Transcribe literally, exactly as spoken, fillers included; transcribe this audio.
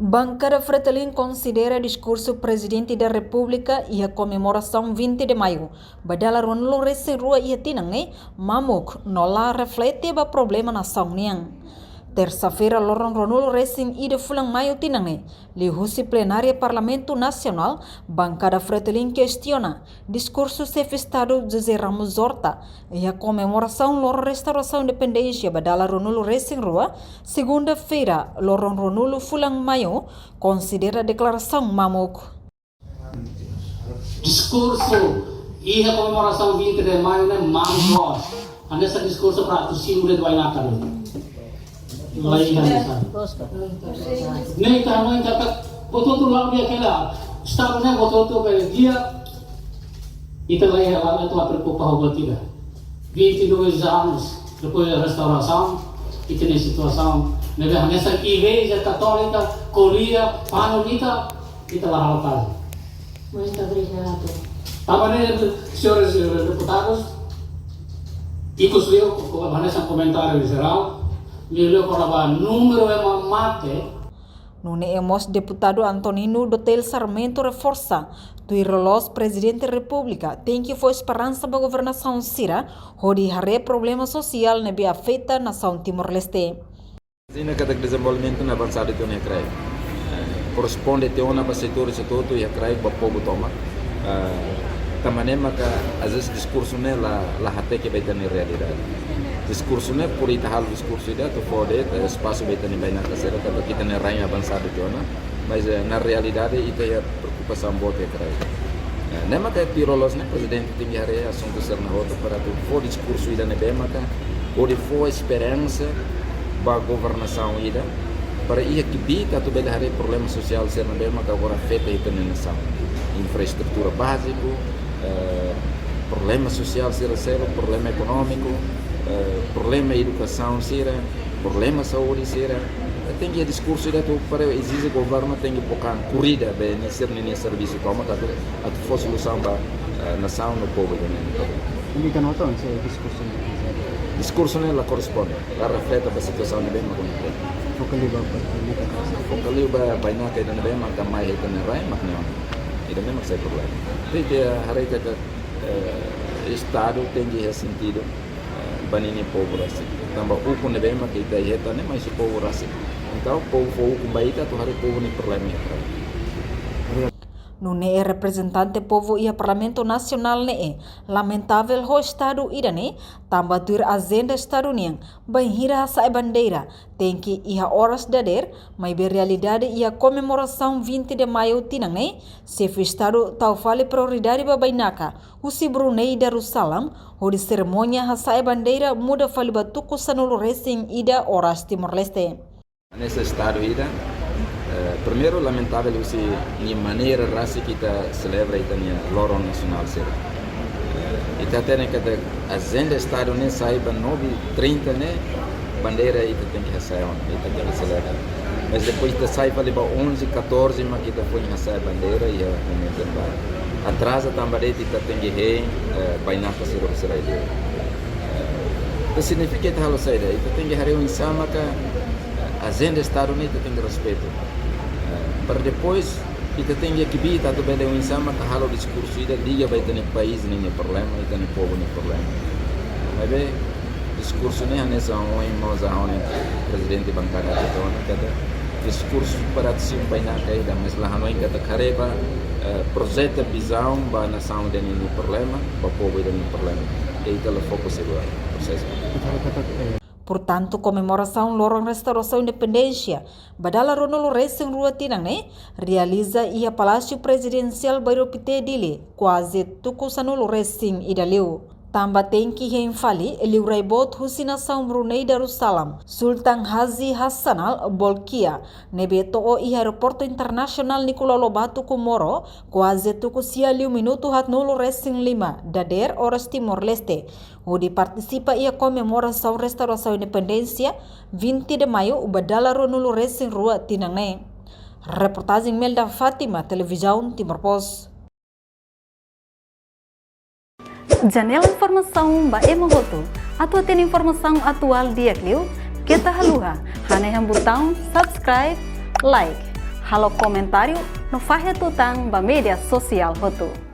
Bankada Fretilin konsidera diskursu Prezidente da Repúblika iha komemorasaun vinte de Maiu ba dala ruanulu-resin-rua iha tinan ne'e mamuk no la reflete ba problema nasaun nian. Tersa-feira, loron ruanulu-resin-ida fulan Maiu tinan ne'e, liuhusi plenária Parlamentu Nasionál, Bankada Fretilin kestiona diskursu Xefe Estadu José Ramos Horta iha komemorasaun loron restaurasaun independénsia ba dala ruanulu-resin-rua, segunda-feira, loron ruanulu fulan Maiu, konsidera deklarasaun mamuk. Diskursu iha komemorasaun vinte de Maiu ne'e mamuk loos. Hanesan diskursu para atu simu de'it bainaka. Mulai hanesan ne'e, ita hanoin katak buat hotu la'o di'ak hela. Estadu ne'e buat hotu bele di'ak. Ita la iha, la, ita la preokupa ho buat ida. Vinte e dois anos depois da restauração, ita-nia situasaun ne'ebé hanesan Igreja Katólika ko'alia, panu ita, ita la halo kazu. Muito obrigado. Tanba ne'e, senhores, eh, deputados, ikus liu, ko-, ko-, hanesan komentáriu jerál, liuliu kona-ba númeru ema mate. Nune'e mós Deputadu Antonino Dotel Sarmento reforsa, tuir loloos Prezidente Repúblika tenke fó esperansa ba governasaun sira, hodi haree problema sosiál ne'ebé afeta nasaun Timor-Leste. Imajina katak dezenvolvimentu ne'e avansadu tiha ona iha kraik. Eh, korresponde tiha ona ba setór hotu-hotu iha kraik, ba povu tomak. Eh, tanba ne'e maka, às vezes, diskursu ne'e la, la hateke ba ita-nia realidade. Diskursu ne'e, por ita halo diskursu ida atu fó de'it, eh, espasu ba ita-nia bainaka sira, katak ita-nia rain avansadu tiha ona. Mas, eh, na realidade, ita iha preokupasaun boot iha kraik. Eh, ne'e maka tuir loloos ne'e Prezidente tenke haree asuntu sira-ne'e hotu para atu fó diskursu ida ne'ebé maka hodi fó esperansa ba governasaun ida, para iha kbiit atu bele haree problema sosiál sira ne'ebé maka agora afeta ita-nia nasaun. Infraestrutura báziku, eh, problema sosiál sira seluk, problema ekonómiku, eh, problema edukasaun sira, problema saúde sira. Tenke iha diskursu ida atu para ezije governu tenke bokan korrida ba nia sira-nia servisu tomak atu, atu fó solusaun ba, eh, nasaun no povu ida-ne'e. Imi ita nota se diskursu ne'e? Diskursu ne'e la korresponde, la reflete ba situasaun ne'ebé mak akontese. Foka liu ba, ba, ba, Foka liu ba, bainaka ida ne'ebé mak mai iha ita-nia rain, mak ne'e ona. Ida ne'e mak sai problema. Ita haree katak, eh, Estadu tenke iha sentidu, eh, ba ninia povu rasik. Tanba ukun ne'ebé mak ita hetan ne'e mai husi povu rasik. Entaun, povu fó ukun ba ita atu haree povu nia problema iha kraik. Nune'e reprezentante povu iha Parlamentu Nasionál ne'e lamentavel ho estadu ida-ne'e, tanba tuir ajenda Estadu nian, bainhira hasa'e bandeira tenke iha oras dadeer, maibé realidade iha komemorasaun vinte de Maiu tinan ne'e, Xefe Estadu tau fali prioridade ba bainaka husi Brunei Darussalam, hodi serimónia hasa'e bandeira muda fali ba tuku sanulu-resin-ida oras Timor-Leste. Hanesan estadu ida, eh, primeiru, lamentavel husi nia maneira rasik ita selebra ita-nia loron nasionál sira. Eh, ita hatene katak ajenda Estadu ne'e sai ba nove e trinta ne'e, bandeira ita tenke hasa'e ona, ita tenke selebra. Mas depois ita sai fali ba onze, catorze, mak ita foin hasa'e bandeira iha momentu ba. Atraza tanba de'it ita tenke hein, eh, bainaka sira ba sira ida. Eh, entaun signifika ita halo saida, ita tenke haree oinsá maka, eh, ajenda Estadu ne'e ita tenke respeitu. Eh, para depois, ita tenke kbiit atu bele oinsá maka halo diskursu ida liga ba ita-nia país ninia problema, ita-nia povu nia problema. Maibé, diskursu ne'e hanesan ohin mós ha'u-nia prezidente bankada hatete ona katak diskursu para atu simu bainaka ida, mas la hanoin katak haree ba, eh, projeta vizaun ba nasaun ida ninia problema, ba povu ida ninia problema. I ita la foka iha prosesu. Portantu, komemorasaun loron restaurasaun independénsia ba dala ruanulu-resin-rua tinan ne'e realiza iha Palásiu Prezidensiál Bairru Pité, Dili, kuaze tuku sanulu-resin-ida liu. Tanba tenke hein fali liurai boot husi nasaun Brunei Darussalam, Sultan Haji Hassanal Bolkiah, ne'ebé to'o iha Aeroportu Internasionál Nicolau Lobato Comoro, kuaze tuku sia liu minutu haatnulu-resin-lima dadeer oras Timor-Leste, hodi partisipa iha komemorasaun restaurasaun independénsia vinte de Maiu ba dala ruanulu-resin-rua tinan ne'e. Reportajen Melda Fátima, Televizaun Timor Post. Janela informasaun ba ema hotu. Atu hatene informasaun atuál di'ak liu, keta haluha hanehan butaun subscribe, like, Halo komentáriu no fahe tutan ba média sosiál hotu.